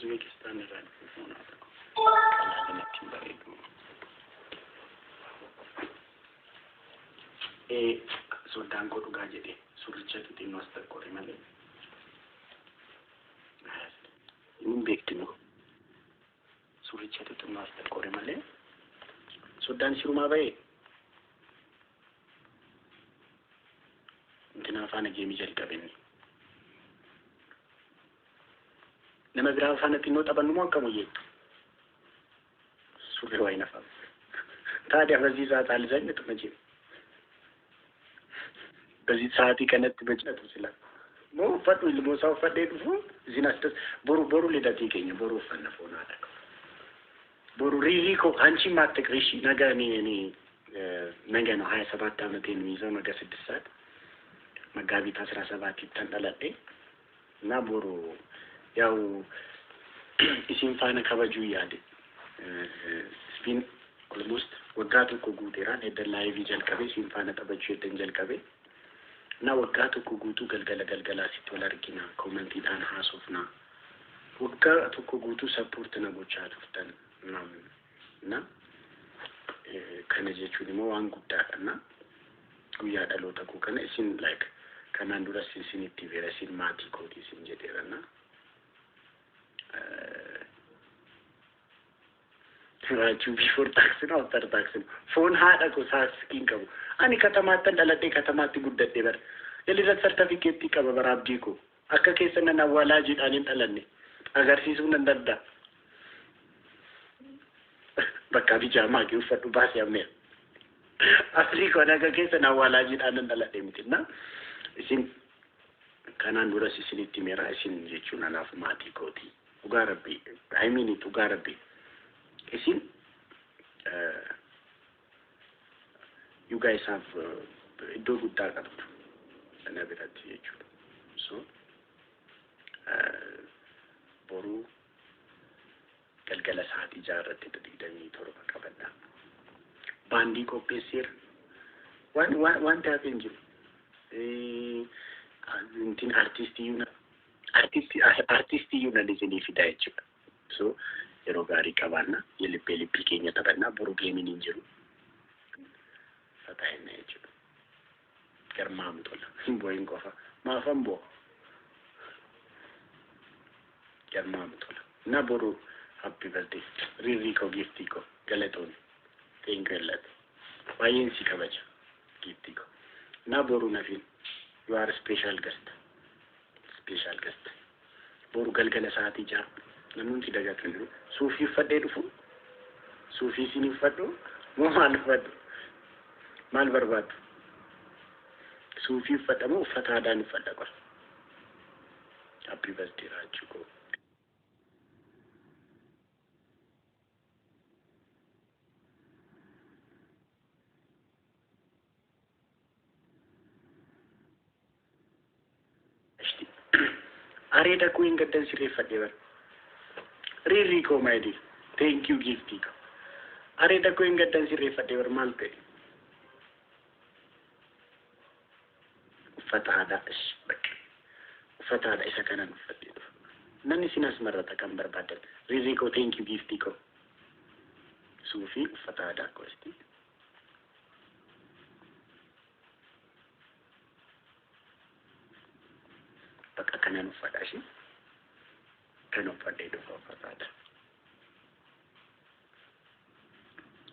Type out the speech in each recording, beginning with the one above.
Uzbekistan irraa dhufu foon haadha koo. Qalaalinatti hin bareedu. Ee soddaan koo dhugaa jedhe surrichatu xinnoo as xaqqoore malee. Hin beekti moo? Surrichatu xinnoo as xaqqoore malee. Soddaan sirumaa ba'ee? Intinaa faana geemii jalqabe inni. Nama biraa faana xinnoo taphannu moo akkam jettu? Surree waa hin afaan. ታዲያ በዚህ ሰዓት አልዘንጥ መቼም በዚህ ሰዓት kanatti bacatu sila moo uffadhu ilmoo isaa uffadhee dhufu isin as boru boru lidatii keenya boru uffanna foon haadha koo. Boru riirii koo አንቺም አትቅሪ እሺ። ነገ እኔ ነገ ነው 27 ዓመቴን የሚይዘው ነገ 6 ሰዓት መጋቢት 17 ይተንጠለጤ እና ቦሩ ያው isin faana kabajuu yaade it's been almost waggaa tokko guuteeraan eddan live jalqabe isin faana taphachuu eddan jalqabe እና waggaa tokko guutuu galgala galgalaa sitti wal argina commentiidhaan haasofna waggaa tokko guutuu support na gochaa turtan ምናምን እና kana jechuun immoo waan guddaadha እና guyyaa dhaloota koo kana isin like kanaan duras isinitti beera isin maatii kooti isin jedheera እና raachuu before tax ነው after tax ነው foon haadha koo saaskiin qabu ani katamaattan dhaladhee katamaatti guddadhe bara የልደት ሰርተፊኬት qaba bara abdii koo akka keessa nan awwaalaa jedhaan hin dhalanne agarsiisuu nan danda'a. Bakka bijaamaa kee uffadhu baasee ammeera. Asli koo akka keessa nan awwaalaa jedhaan nan dhaladhe miti na isin kanaan duras isinitti meera isin jechuun anaaf maatii kooti. Dhugaa rabbii I mean it dhugaa rabbii isin you guys have iddoo guddaa qabdu na biratti jechuudha. So boruu galgala sa'aatii 6 irratti 27 qabadha. Baandii qopheesseera. Waan waan wanti hafe hin jiru. Intin artistii iyyuu nan isinii fida jechuudha. So yeroo gaarii qabaanna yelibbee lippii keenya taphannaa boru geemiin hin jiru. Fataa jechuudha. Garmaamu tola. Hin boo'in qofa. Maafan boo'a? Garmaamu tola. Na boru happy birthday. Riirii koo giiftii koo galatoon. Thank you a lot. Baay'een si kabaja giiftii koo. Na boru nafiin you are special guest. Special guest. Boru galgala sa'aatii 6 namni si dagatu hin jiru. Suufii uffadhee dhufu. Suufii isin uffadhu moo maal uffadhu? Maal barbaaddu? Suufii uffadha moo uffata aadaan uffadha qofa? Happy birthday raachuu koo. Areeda koo hin gaddan sirreeffadhe bara. Riirii koo my dear. Thank you giiftii koo. Areeda koo hin gaddan sirreeffadhe bara maal ta'e? Uffata aadaa ish bakka. Uffata aadaa isa kanan uffadhee dhufa. Namni isin as marrata kan barbaadan. Riirii koo thank you giiftii koo. Suufii uffata aadaa koo isti. Bakka kanan uffadha ishee. Kan uffadhee dhufa uffata aadaa.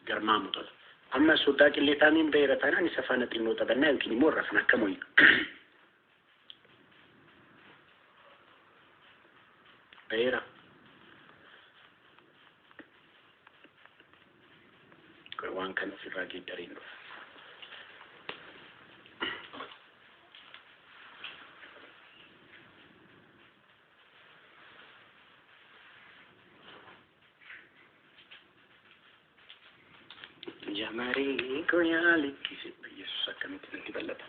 Garmaamu tola. Amma soddaa qilleetaaniin ba'eera taanaan isa faana xinnoo taphannaa yookiin immoo rafna akkam wayya. Ba'eera. Waan kana ofirraa geeddareen dhufa. Jamaree koo yaa likkise Yesuus akkamitti natti bal'ata.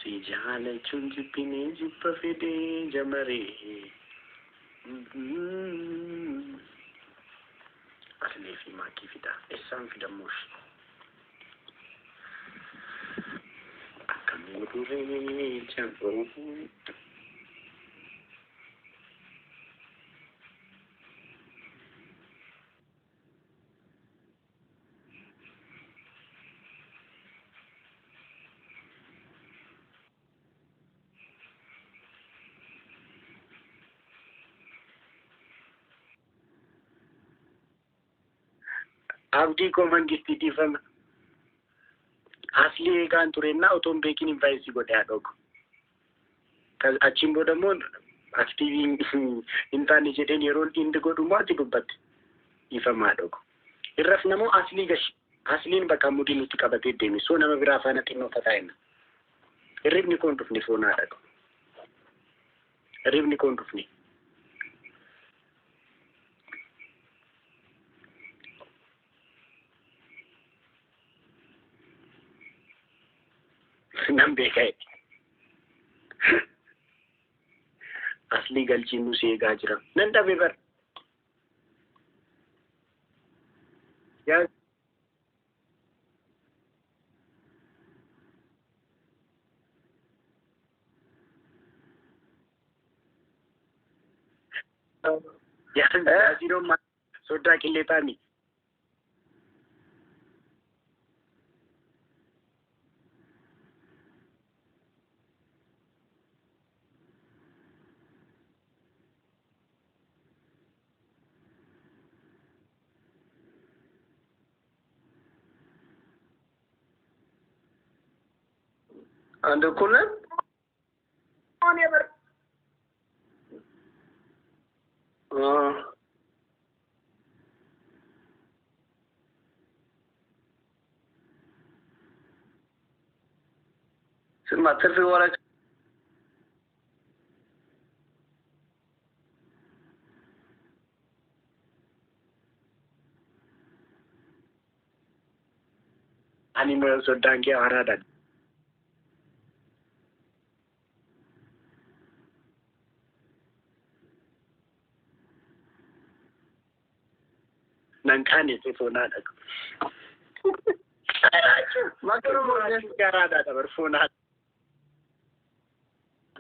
Si jaalachuun jibbinee jibba fedhee jamaree. Aslee fi maakii fida. Eessaan fidammoo ishee? Akkam godhuree jaboo. Abdii koo mangistii dhiifama. Aslii eegaan turennaa otoo hin beekin invite godhe haa dhogu. Achiin booda immoo active hin taane jedheen yeroo inni godhu immoo ati dubbatte. Dhiifama haa dhogu. Irraf namoo aslii gashi. Asliin bakka mudii nutti qabatee deeme. Soo nama biraa faana xinnoo fataa'enna. Hirribni koo hin dhufne foon haa dhaqu. Hirribni koo hin dhufne. Nan beeka jedhe. Aslii galchiin nu si eegaa jira. Nan dhabe bar. Yaa yaasiroon soddaa qillee taami. አንድ እኩል ነን። ስማ ትርፍ ወሬ Ani immoo soddaan kee haraadha. Nan kaane foonaa dhaqu. Garaadha dabar foonaa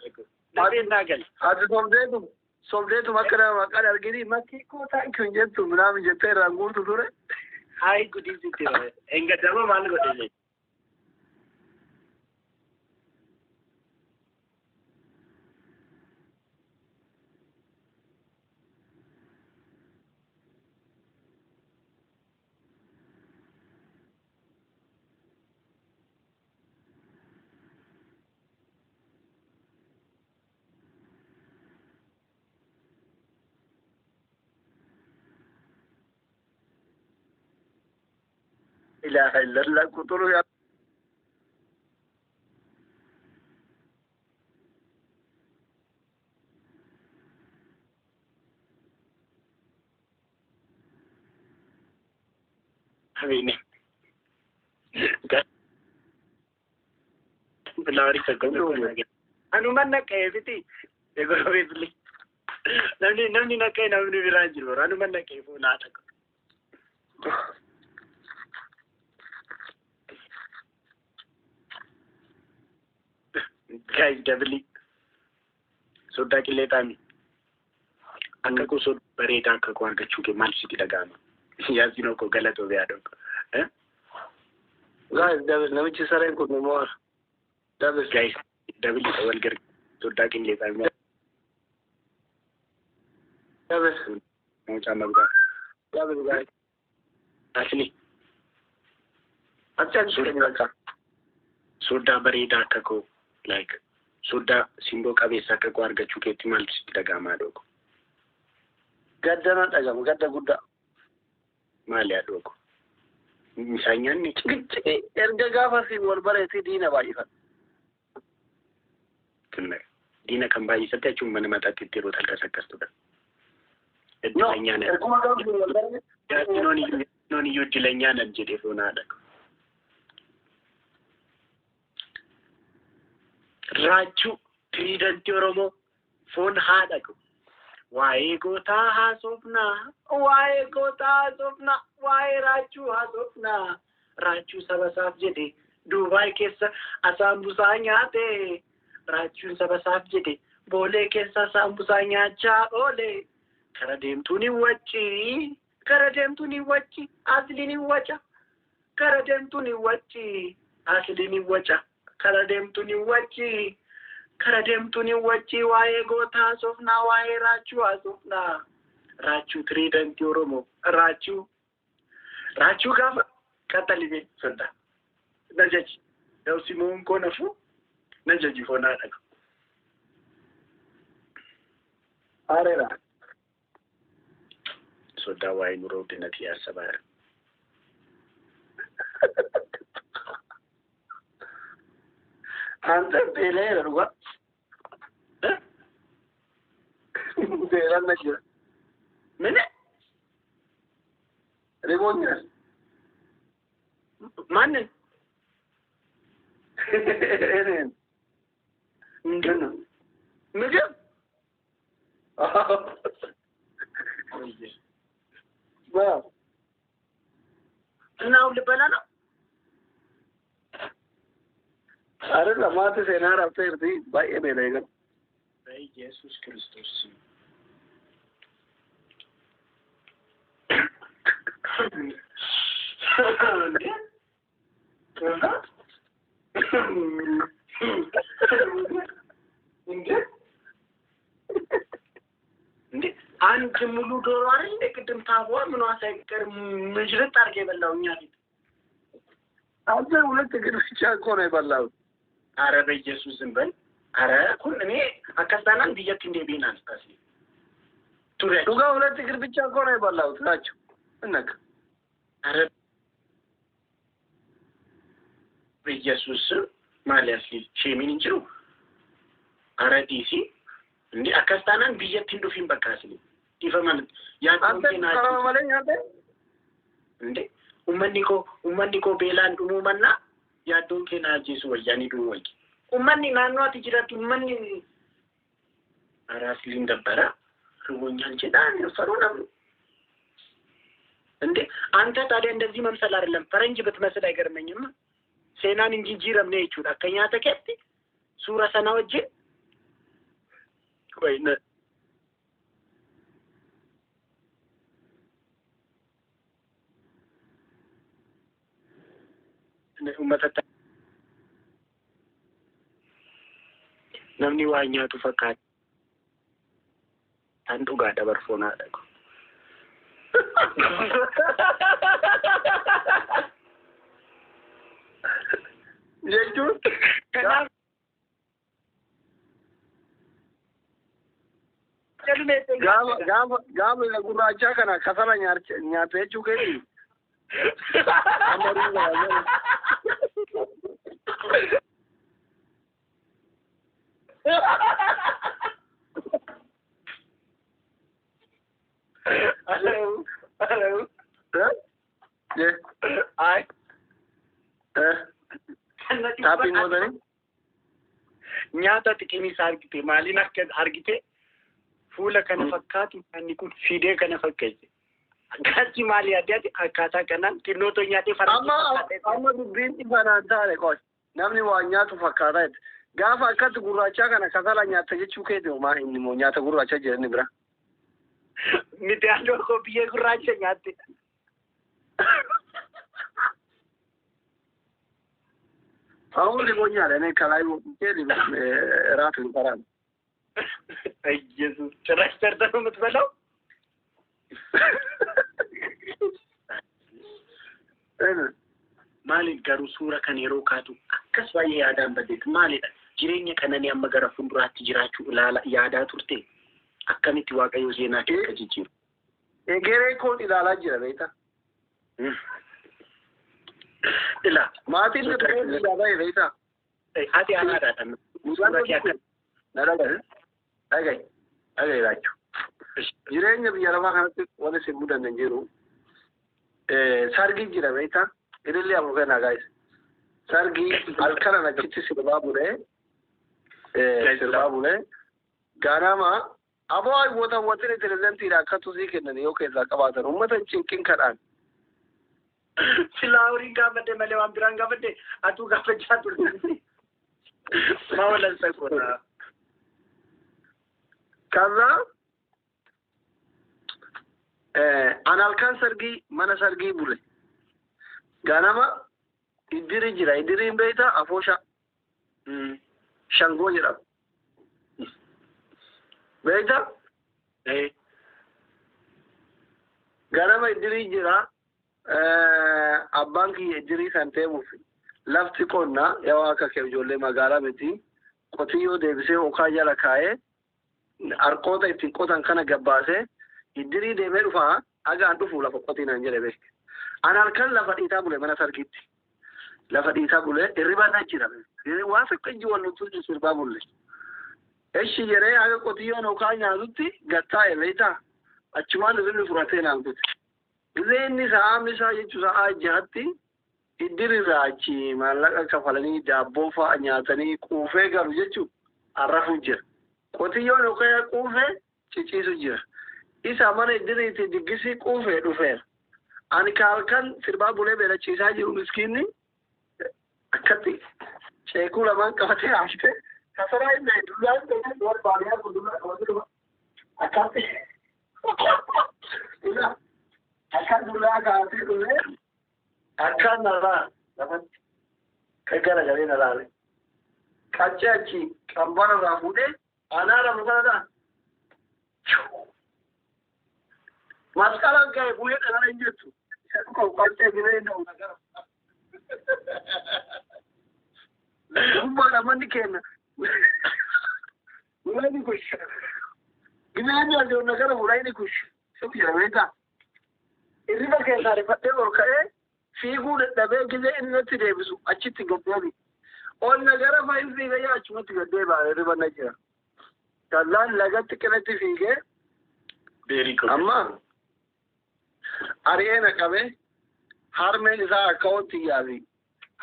dhaqu. Dafeen naa gali. Ati sobdeetum sobdeetum akka nama maqaan argini makkii koo thank you jettu ምናምን jettee irraan guurtu ture. Ay gudii sitti enga dama maal godhe. Ilaha illallah quturu yaa Abiine. Filaawarii tokko Anuman naqa'ee miti. Egorobee namni naqa'ee namni biraa hin jiru. Anuman naqa'ee foonaa dhaqu. Guys, double. Soddaa qillee taami. Akka koo soddaa bareedaa akka koo argachuu kee maal sitti dhaga'ama? Yaasinoo koo galatoo biyaa dhaqu. Guys, double namichi sareen kun immoo double. Guys, double wal gargaara. Soddaa qillee taami. Double. Mucaa maqaa. Double guys. Asli. Achi achi bakka. Soddaa bareedaa akka koo like soddaa simboo qabeessa akka koo argachuu keetti maaltu sitti dhaga'ama dhoogo? Gadda na dhaga'ama gadda guddaa. Maali haa dhoogo? Isaan nyaanni? Erga gaafa si wal bareetii diina baay'ifadha. Diina kan baay'isatte jechuun mana mataatti yeroo talkasakkastuudha. No, erguma gaafa si wal bareetii. Yaasinoon iyyuu iddilanyaa nan jedhee foonaa dhaqu. Raachuu tiriidantii Oromoo foon haadha qabu. Waa'ee gootaa haasofnaa, waa'ee gootaa haasofnaa, waa'ee raachuu haasofnaa. Raachuu saba isaaf jedhe Duubaay keessa asaambusaa nyaate. Raachuun saba isaaf jedhe Boolee keessa asaambusaa nyaachaa oole. Kara deemtuun hin wacci, kara deemtuun hin wacci, asliin hin waca. Kara deemtuun hin wacci, asliin hin waca. Kara deemtuun hin wacci, kara deemtuun hin wacci, waa'ee gootaa haasofnaa, waa'ee raachuu haasofnaa. Raachuu tiriidantii Oromoo, raachuu. Raachuu gaafa qaxalimee soddaa. Na jaji. Yawsimoon koo nafu na jaji foonaa dhagu. Aareera. Soddaa waa'ee nuroo guddinati yaasabaa jira. Ante beela'eera dhugaa. Beelaan na jira. Mini? Riboon jira. Maanin? Eneen. ምንድን ነው? ምግብ? እና አሁን ልበላ ነው? አይደለም ማት seenaa raabsee baay'ee beela'ee gara. በኢየሱስ ክርስቶስ ስም እንዴ? እንዴ እንዴ አንድ ሙሉ ዶሮ አይደል እንደ ቅድም ታቧ ምኗ ሳይቀር ምጅርጥ አድርጌ የበላው እኛ ፊት። አንተ ሁለት እግር ብቻ እኮ ነው የበላሁት። አረ በኢየሱስ ዝም በል። አረ ኩን እኔ አካስታናን ብየት እንደ ቢና አስታሲ ቱሬ ዱጋ ሁለት እግር ብቻ እኮ ነው የበላሁት ናቸው እነክ አረ በኢየሱስ ስም ማሊያስ ሼሚን እንጅሩ አረ ዲሲ እንዴ አካስታናን ብየት እንዱፊን በቃ ስሊ ዲፈማን አንተ ቀረበ መለኝ አንተ እንዴ ummanni koo beelaan dhumuu mannaa yaaddoon kee na ajjeesu wayyaanii dhumuu wayya. Ummanni naannoo ati jiraattu ummanni አራስሊን ደበረ ርቦኛል jedhaan ፈሩ namni እንዴ አንተ ታዲያ እንደዚህ መምሰል አይደለም ፈረንጅ ብትመስል አይገርመኝም። seenaan hin jijjiiramne jechuudha. Akka nyaata keetti suura sana wajjin ቆይ uummata namni waa nyaatu fakkaata. Tan dhugaadha barfoonaadha. Jechuun Kanaaf gaafa gaafa gaafa isa gurraachaa kana kasala nyaata jechuu keeti. Amma ruuza Hello. አይ Ay. Taaphiin gootanii Nyaata xiqqeen isaa argite maaliin akka argite fuula kana fakkaatu nyaanni kun fidee kana fakkeesse. Akkaatii maali adda akkaataa kanaan xinnootoo nyaatee amma amma dubbiin dhibanaan taane qoy namni waa nyaatu fakkaataa jette. Gaafa akkatti gurraachaa kana kasala nyaatta jechuu keeti homaa inni immoo nyaata gurraacha jedhani bira. Miti handoo koo biyyee gurraacha nyaatte. አሁን ሊቦኛል እኔ ከላይ ወጥቼ እራት ልሰራ ነው። ኢየሱስ ጭራሽ ሰርተህ ነው የምትበላው? Maaliif garuu suura kana yeroo kaatu akkas baay'ee yaadaan baddeetu maalidha? Jireenya qananii amma gara fuulduraatti jiraachuu ilaala yaadaa turte akkamitti Waaqayyo seenaa kee akka jijjiiru? Egeree koon ilaalaa jira beektaa? Ilaa Maatiin ilaalaa jira beektaa? ati anaadhaadha. Suura kee akka Na dhagaye dhagaye dhagaye laachuu. Jireenya biyya lafaa kanatti wanti isin mudanne hin jiru. Sargi jira beektaa? Ilillee ammoo kenna gaayis. Sargi halkanan achitti sirbaa bulee Sirbaa bulee ganama aboo hawwata pirezidantiidha akka tusii kennan yoo keessaa qabaatan uummata cinqin kadhaan. Silaa horiin gaafadhe malee waan biraan gaafadhe atuu gaafachaa turte. Maa walansa godha. ከዛ an halkan sargii mana sargii bule ganama iddiri jira iddiriin beeyta afoosha shangoo jedhama beeyta ganama iddirii jira abbaan kiyya iddirii kan teemuuf lafti qonnaa yoo akka kee ijoollee magaalaa miti qotiyyoo deebisee okaa jala kaa'ee harkoota ittiin qotan kana gabbaasee iddirii deemee dhufaa agaan dhufu lafa qotinaan jedhe beek. An halkan lafa dhiitaa bule mana sargiitti. Lafa dhiitaa bule hirriba na jira. Waan fakka ijji wal nutu sirbaa bulle. Eshi jedhee haga qotiyyoon okaa nyaatutti gattaa'e beektaa achumaan hirribni furatee naan kute. Gizee inni sa'aa misaa jechuun sa'aa jahatti iddirirraa achi maallaqa kafalanii daabboo fa'a nyaatanii quufee galu jechuun arrafuu jira. Qotiyyoon okaa quufee ciciisu jira. Isa mana iddiriitti diggisii quufee dhufeera. Ani ka halkan sirbaa bulee beelachiisaa jiru miskiinni akkatti ceekuu lamaan qabatee haasite kasaraa hin beeku dullaa hin beeku warra baadiyyaa kun dullaa qabatee dhufa akkatti akka dullaa kaasee dhufee akka nalaa lafatti kan garagalee na laale. Qaccee achi qambara irraa fuudhee anaa rafu kana ta'a. Masqalaan ga'e bu'ee dhalaa hin jettu. Isa dhuka qaccee giree hin dha'u nagara. Gubbaadha manni kenna. Ulayni kush. Gibeen arjoon nagara ulayni kush. Isa jira beekaa. Hirriba keessaa rifadhee ol ka'ee fiiguu dadhabee gizee inni natti deebisu achitti gad deebi. Ol nagara fa'i fiigee yaa achumatti gad deebi'a hirriba na jira. Kallaan lagatti qilatti fiigee amma ari'ee na qabee harmeen isaa akkaawwan xiyyaa fi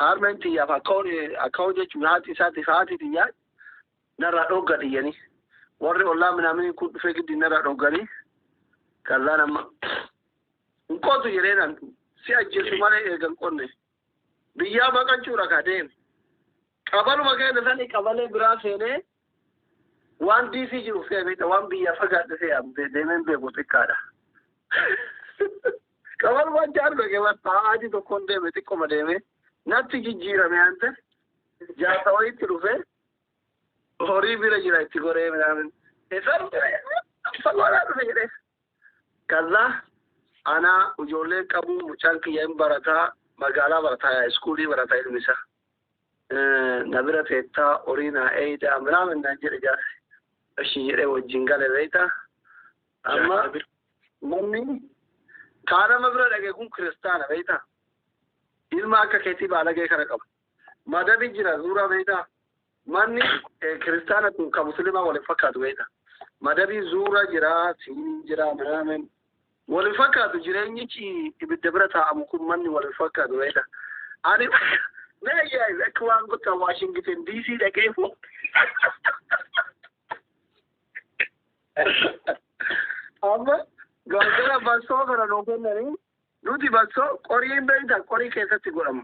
harmeen xiyyaaf akkaawwan jechuun haati isaatiif haati xiyyaa narraa dhogga dhiyyanii warri ollaa minaamini kun dhufee giddi narraa dhogganii kallaan amma hin qotu jedhee naan si ajjeesu malee eega hin qonne biyyaa baqachuudha ka deeme qabaluma keenya sanii qabalee biraa seenee waan diisii jiru fe'ee waan biyyaa fagaadhe fe'ee deemeen beeku xiqqaadha. Qabaluma jaan dhage sa'aatii tokkoon deeme xiqqoma deeme natti jijjiirame ante jaarsa wayiitti dhufee horii bira jira itti goree minaamin isaan fagoodhaa dhufe jedhee. Kallaa anaa ijoollee qabu mucaan kiyya hin barataa magaalaa barataa iskuulii barataa ilmi isaa. Na bira teettaa horii naa eeydaa minaamin naan jedhe jaarsi. Eshi jedhee wajjin gale beektaa. Amma namni kaanama bira dhage kun kiristaana beektaa. Ilma akka keetii baalagee kana qaba. Madabi jira zuura beektaa. Manni kiristaana kun kan musliimaa waliin fakkaatu beektaa. Madabi zuura jira, siinii jira, minaamin. Waliin fakkaatu jireenyichi ibidda bira taa'amu kun manni waliin fakkaatu beektaa. Ani mee ajaa'iba akka waan bakka Waashington DC dhaqee fo. Amma galgala bassoo kana nuu kennanii nuti bassoo qoriin beektaa qorii keessatti godhama.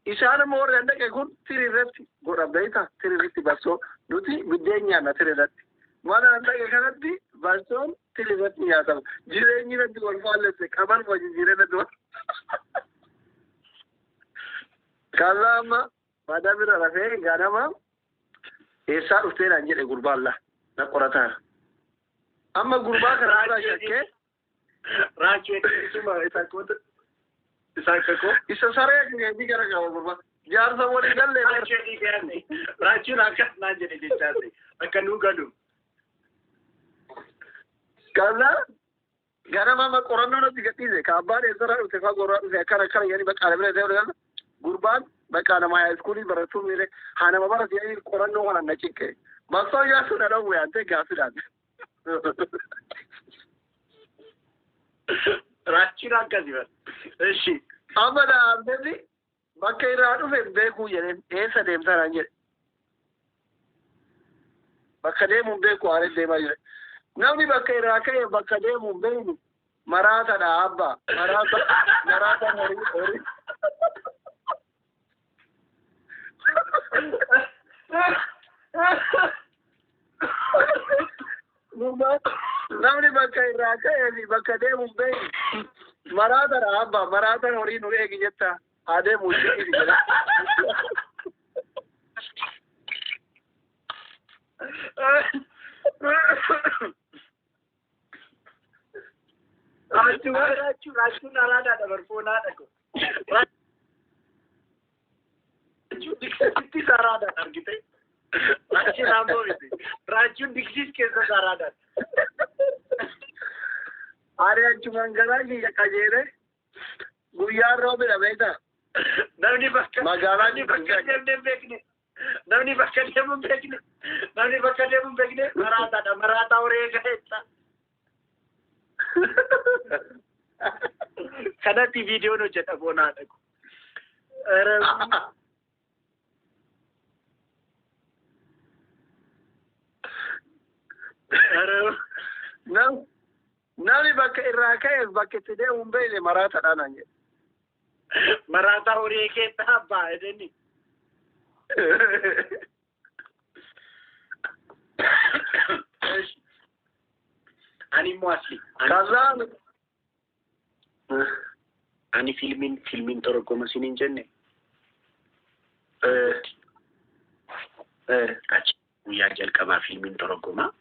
Isaan immoo warri dhaqe kun tiri irratti godhan beektaa tiri irratti bassoo nuti biddeen nyaanna tiri irratti. Mana dhaqe kanatti bassoon tiri irratti nyaatama. Jireenyi irratti wal faallesse qaban wajjin jireenya irratti wal. Kallaa amma madabira rafee ganama eessaa dhuftee naan jedhe gurbaan la na qorataara. Amma gurbaa kana irraa shakkee Raachuu isuma isa koota isa kako isa saree keetii gara qaba gurbaa. Jaarsa walii galee Raachuu dhiigee raachuun akkas naan jedhe jechaase akka nuu galu. Kallaa ganama amma qorannoo natti gadhiise ka abbaan eessarraa dhufe fagoo irraa dhufe akkana akkana jedhanii bakka bira ta'e gala gurbaan bakka nama haayiskuulii baratu miire haa nama baratu jedhanii qorannoo kana na cinqe. Bassoo jaarsu na dhowwe antee gaaffiidhaan. Raachuun akkasi bara. Eshi. Amma dhaabbatni bakka irraa dhufe hin beekuu jedheen eessa deemtaa naan jedhe. Bakka deemu hin beeku aaree deemaa jira. Namni bakka irraa ka'e bakka deemu hin beeknu maraatadha abba. Maraata maraata horii horii. Namni bakka irraa ka'ee fi bakka deemu hin beeknu maraatadha abba. Maraatan horii nu eegi jetta haa deemu jedhi jedha. Raachuu raachuu raachuun araadaadha barfoonaadha ko. Raachuun diksittis araadaadha argite. Raachuun ammoo miti. Raachuun diksiis keessas araadaadha. Ani achumaan garaa kiyya qajeele guyyaan roobidha beektaa. Namni bakka Magaalaa namni bakka deemne hin beekne. Namni bakka deemu hin beekne. Namni bakka deemu hin beekne maraataadha. Maraataa horii eegaa. Kanatti viidiyoon hojjeta boonaadha. Namni bakka irraa ka'e bakka itti deemu hin beekne maraataadha naan jedhe. Maraataa horii keessa abbaa jedhani. Ani immoo asli. Kazaan. Ani fiilmiin torgoma siin hin jenne. Achi guyyaa jalqabaa fiilmiin torgoma.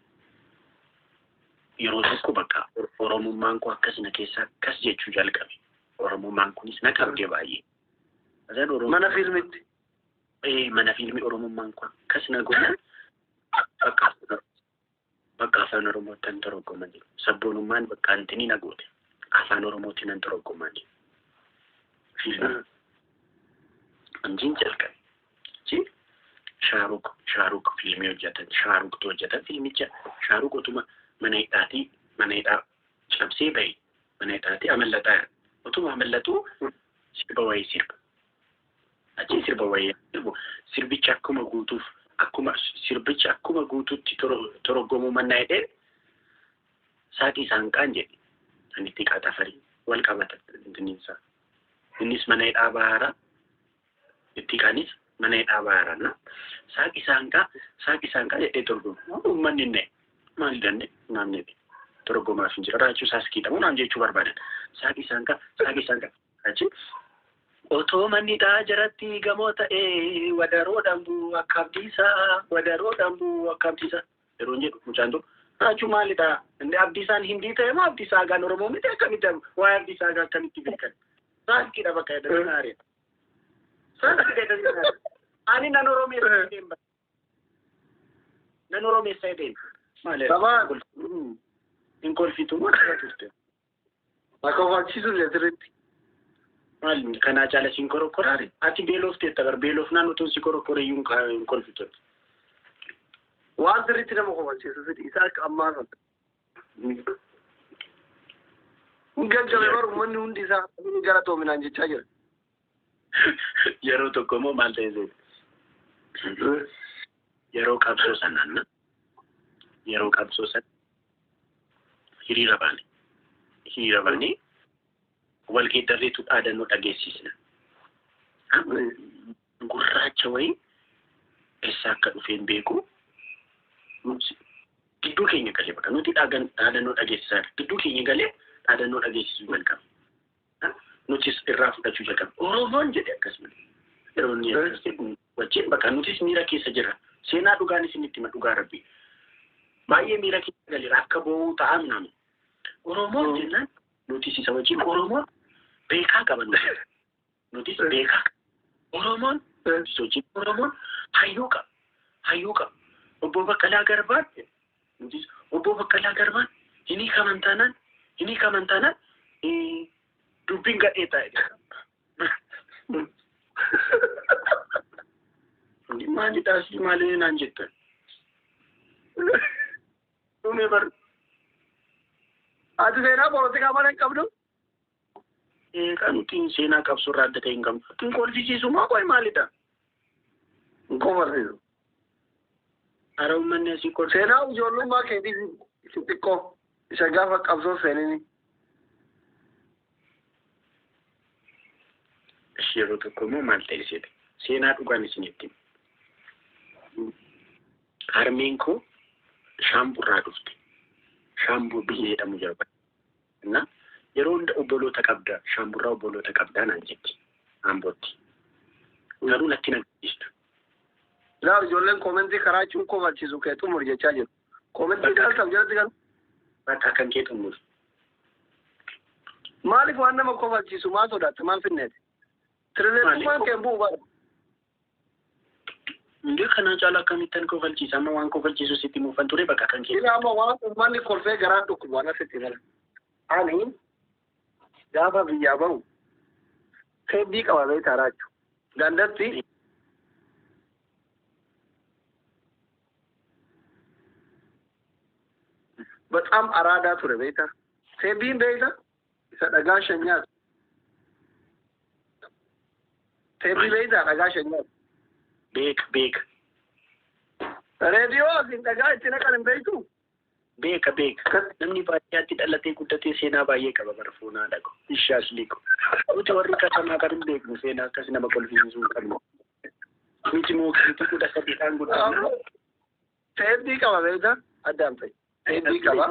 Yeroo tokko bakka Oromummaan koo akkas na keessa akkas jechuu jalqabe. Oromummaan kunis na qabde baay'ee. Mana fiilmitti. Mana fiilmii Oromummaan koo akkas na godhan bakka afaan Oromootti nan torgoma jiru. Sabboonummaan bakka antinii na goote. Afaan Oromootti nan torgoma jiru. Fiilmii. Anjiin jalqabe. Achi Shaaruk fiilmii hojjetan. Shaaruktu hojjetan fiilmicha. Shaaruk otuma mana hidhaatii mana hidhaa cabsee bahe mana hidhaatii amallataa otuma amallatu sirba wayii sirba. Achi sirba wayii sirbu sirbicha akkuma guutuuf akkuma sirbicha akkuma guutuutti torogomuu mannaa jedhee saaxii saanqaan jedhe. Ani itti qaxafarii wal qabata intinniinsaa. Innis mana hidhaa bahaara itti qaanis mana hidhaa bahaara na saaqii saanqaa jedhee torgomu. Uummanni inni maal danne namni torgomaaf hin jira raachuu isaas kiidhamu naam jechuu barbaadan. Saaqii saanqaa achi otoo manni hidhaa jaratti gamoo ta'ee wadaroo dhambuu akka abdiisaa wadaroo dhambuu akka abdiisaa yeroo hin jedhu mucaan tokko raachuu maalidha inni abdiisaan hindii ta'e moo abdiisaa agaan Oromoo miti akkamitti waa'ee abdiisaa agaa akkamitti beekan saaqiidha bakka jedhanii aareedha. Saaqiidha jedhanii aareedha. Ani nan Oromeessa jedheen bara. Nan Oromeessa jedheen. Maali? Hin kolfitu moo dhala turte? Akka ofachiisu sirriitti. Maali kanaa caala siin korokkoraare? Ati beelofteetta bar beelofnaan utuun si korokkore iyyuu hin kolfitu. Waan sirriitti nama kofachiisu fidi isa akka ammaa sana. Hin gaggabe bar uummanni hundi isaa gara toominaan jechaa jira. Yeroo tokko immoo maal ta'e seete? Yeroo qabsoo sanaan yeroo qabsoo sana hiriira baane. Hiriira baanee wal geeddarreetu dhaadannoo dhageessisna. Gurraacha wayii eessaa akka dhufe hin beeku. Gidduu keenya galee bakka nuti dhaadannoo dhageessisaa gidduu keenya galee dhaadannoo dhageessisuu jalqabe. Nutis irraa fudhachuu jalqabe. Oromoon jedhe akkasuma. Yeroo inni akkas jedhu wajjin bakka nutis miira keessa jirra. Seenaa dhugaan isinitti hima dhugaa rabbi. Baay'ee miira keessa galeera akka boo'uu ta'aa namu. Oromoon jennaan nutis isa wajjin Oromoon beekaa qaba nuti. Nutis beekaa qaba. Oromoon nutis wajjin Oromoon hayyuu qaba. Hayyuu qaba. Obbo Baqqalaa Garbaan nutis Obbo Baqqalaa Garbaan hin hiikaman taanaan hin hiikaman taanaan dubbiin gadhee taa'e. Maalidhaa asii maaliin naan jettan? Dhumee bar. Ati seenaa poolitikaa mana hin qabdu? Kan nuti seenaa qabsoo irraa adda ta'e hin qabnu. Hin kolfisiisu moo qoy maalidha? Hin kolfisiisu. Hara uummanni asii kolfa. Seenaa ijoollummaa keetii xixiqqoo isa gaafa qabsoo seenini. Yeroo tokko immoo maal ta'e seete? Seenaa dhugaan isinitti hima. Harmeen koo Shaamburraa dhufte. Shaambuu biyya jedhamu jira. Na yeroo hunda obboloota qabda, Shaamburraa obboloota qabdaa naan jetti. Ambootti. Garuu natti na agarsiistu. Laal ijoolleen koomentii karaa jechuun kofalchiisu kee xumur jechaa jiru. Koomentii galtaaf jalatti galu. Bakka kan kee xumur. Maaliif waan nama kofalchiisu maa sodaatte maal finneeti? Tirileetummaan kee bu'u bara. Indee kanaa caalaa akkamittan kofalchiisa? Amma waan kofalchiisu sitti muufan ture bakka kan kee. Ila amma waan uummanni kolfee garaa dhukkubu waan asitti mala. Ani gaafa biyyaa bahu feebii qaba beektaa raachuu. Gandatti በጣም አራዳ ture beektaa. Feebiin beektaa isa dhagaa shan nyaatu. Feebii beektaa dhagaa shan nyaatu. Beek beek. Reediyoo asiin dhagaa itti naqan hin beektu. Beeka beeka. Namni baadiyyaatti dhalatee guddatee seenaa baay'ee qaba bara foonaa dhaqu. Ishaas liqu. Nuti warri katamaa kan hin beeknu seenaa akkas nama kolfisiisuu hin qabnu. Nuti mookiitii 13dhaan guddanna. Feebii qaba beektaa addaan fa'i. Feebii qaba.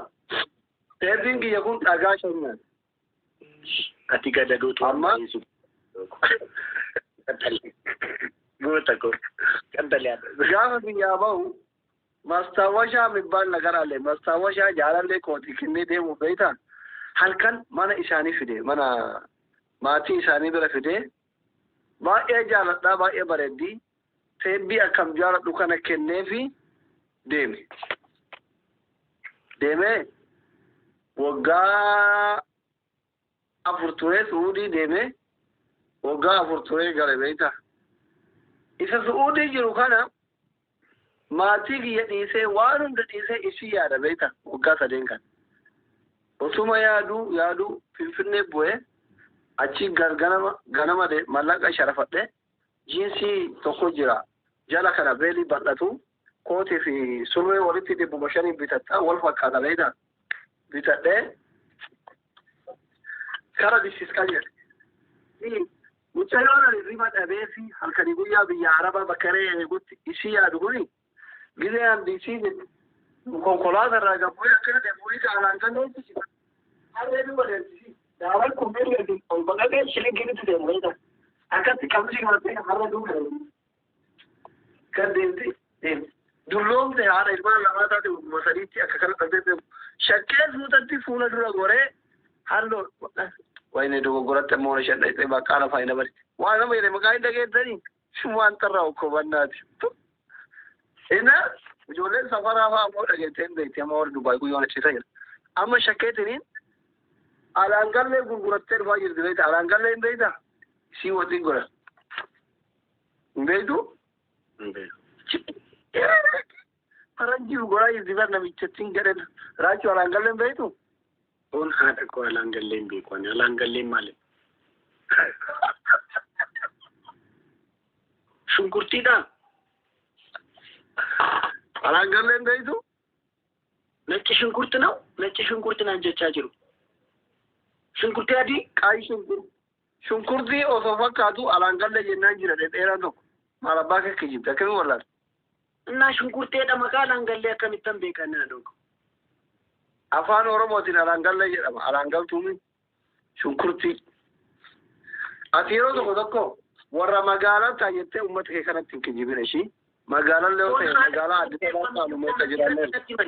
Feebiin kiyya kun dhagaa shan nyaata. Ati gadadootu Amma goota koo qaxalee. Gaafa biyyaa bahu ማስታወሻ የሚባል ነገር አለ። ማስታወሻ jaalallee kooti kennee deemu beektaa halkan mana isaanii fide, mana maatii isaanii bira fide. Baay'ee jaaladhaa, baay'ee bareeddii feebbii akkam jaaladhu kana kenneefi deeme. Deemee waggaa 4 turee Suudii deeme, waggaa 4 turee gale beektaa. Isa Suudii jiru kana maatii kiyya dhiisee waan hunda dhiisee isii yaada beektaa waggaa 3 kan. Osuma yaaduu yaaduu Finfinnee bu'ee achi ganama ganama de mallaqa sharafadhe jiinsii tokko jira jala kana beelii bal'atu kootii fi surree walitti 500 bitatta wal fakkaata beektaa bitadhee kara disiisqaa jedhe. Mucayyoon ani riba dhabee fi halkanii guyyaa biyya Arabaa bakka eegutti isii yaadu kuni gisee an isii konkolaataa irraa gabbu'ee akkana deemuun qaalaan kan dhoofisi. Harree duuba deemsisi. Daawwan kun mirga ol baqaqee shilingiinitti deemu beektaa. Akkatti qabsi qabattee harree duuba deemu. Kan deemti deemti. Dulloomte haadha ilmaan lamaa taate wagguma sadiitti akka kana dhabdee deemu. Shakkee suutatti fuula dura goree halluu wayne dogoggoratti ammoo na shan maqaa lafaa hin dabale. Waan nama jedhe maqaa hin dhageessanii waan xarraa okkobannaati. Ina ijoolleen safaraa fa'aa ammoo dhageessee hin beekti amma warri Dubaay guyyoon achiisa jira. Amma shakkeetiniin alaangallee gurgurattee dhufaa jirti beekta. Alaangallee hin beektaa? Isii waliin godha. Hin beektu? Faranjii godhaa jirti bar namichatti hin gadhan. Raachuu alaangallee hin beektu? Foon haadha koo alaangallee hin beeku ani. Alaangalleen maali? Shunkurtiidhaa? Alaangallee hin beektu? ነጭ ሽንኩርት ነው። ነጭ ሽንኩርት naan jechaa jiru. Shunkurtii adii? Qaayii shunkurtii. Shunkurtii osoo fakkaatu alaangallee jennaan jira dhedheeraan tokko. Maal abbaa kee kijibte akkamiin wallaalte? እና shunkurteedha maqaa alaangallee akkamittan beekan naa dhoogu. Afaan Oromootiin alaangallee jedhama. Alaangaltuun shunkurtii. Ati yeroo tokko tokko warra magaalaa taa'ettee uummata kee kanatti hin kijibin ishii. Magaalallee yoo ta'e magaalaa Addis Ababaa taanu meeqa jiraanneerra.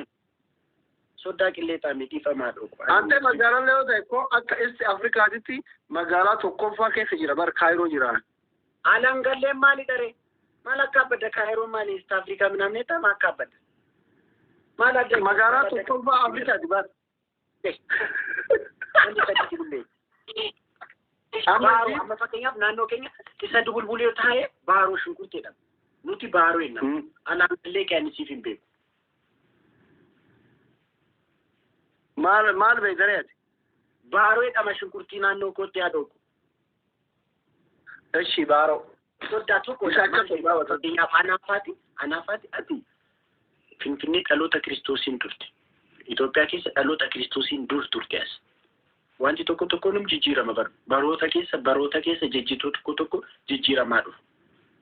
Soddaa qillee taa'ame dhiifamaa dhoogu. Ante magaalallee yoo ta'e koo akka East Afrikaatitti magaalaa tokkoffaa keessa jira bar Kaayiroo jira. Alaangalleen maali dharee? Maal akka abbadda Kaayiroon maali East Afrikaa ምናምን የጣም አካበደ maal adda Magaalaa tokkoffaa Afrikaati bar. Amma amma fakkeenyaaf naannoo keenya isa dubulbulee yoo ta'e baaroo shunkurtii jedhama. Nuti baaroo jenna. Alaangallee qe'anisiif hin beeku. Maal maal beektaree ati? Baaroo jedhama shunkurtii naannoo kootti haa dhoogu. Eshi baaroo. Soddaa tokko Isa akka sodaa fakkeenyaaf anaafaati ati Finfinnee dhaloota Kiristoosiin turte. Itoophiyaa keessa dhaloota Kiristoosiin dur turte as. Wanti tokko tokko num jijjiirama baroota keessa jejjituu tokko tokko jijjiiramaa dhufu.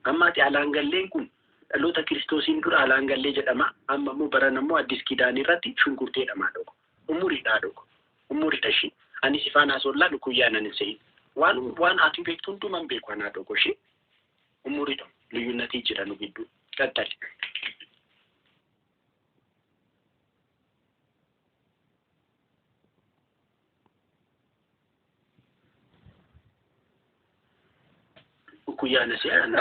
Amma ati alaangalleen kun dhaloota Kiristoosiin dura alaangallee jedhama. Amma immoo baran immoo Addis Kidaanii irratti shunkurtee jedhamaa dhoko. Umuriidhaa dhoko. Umuriidha ishee. Ani si faana asollaa dhukkuyyaa nan hin se'in. Waan ati beektu hundumaan beeku anaa dhoko ishee. Umuriidha. Liyyunnatii jira nu gidduu. Qaxxali. Dhukkuyyaa na se'an.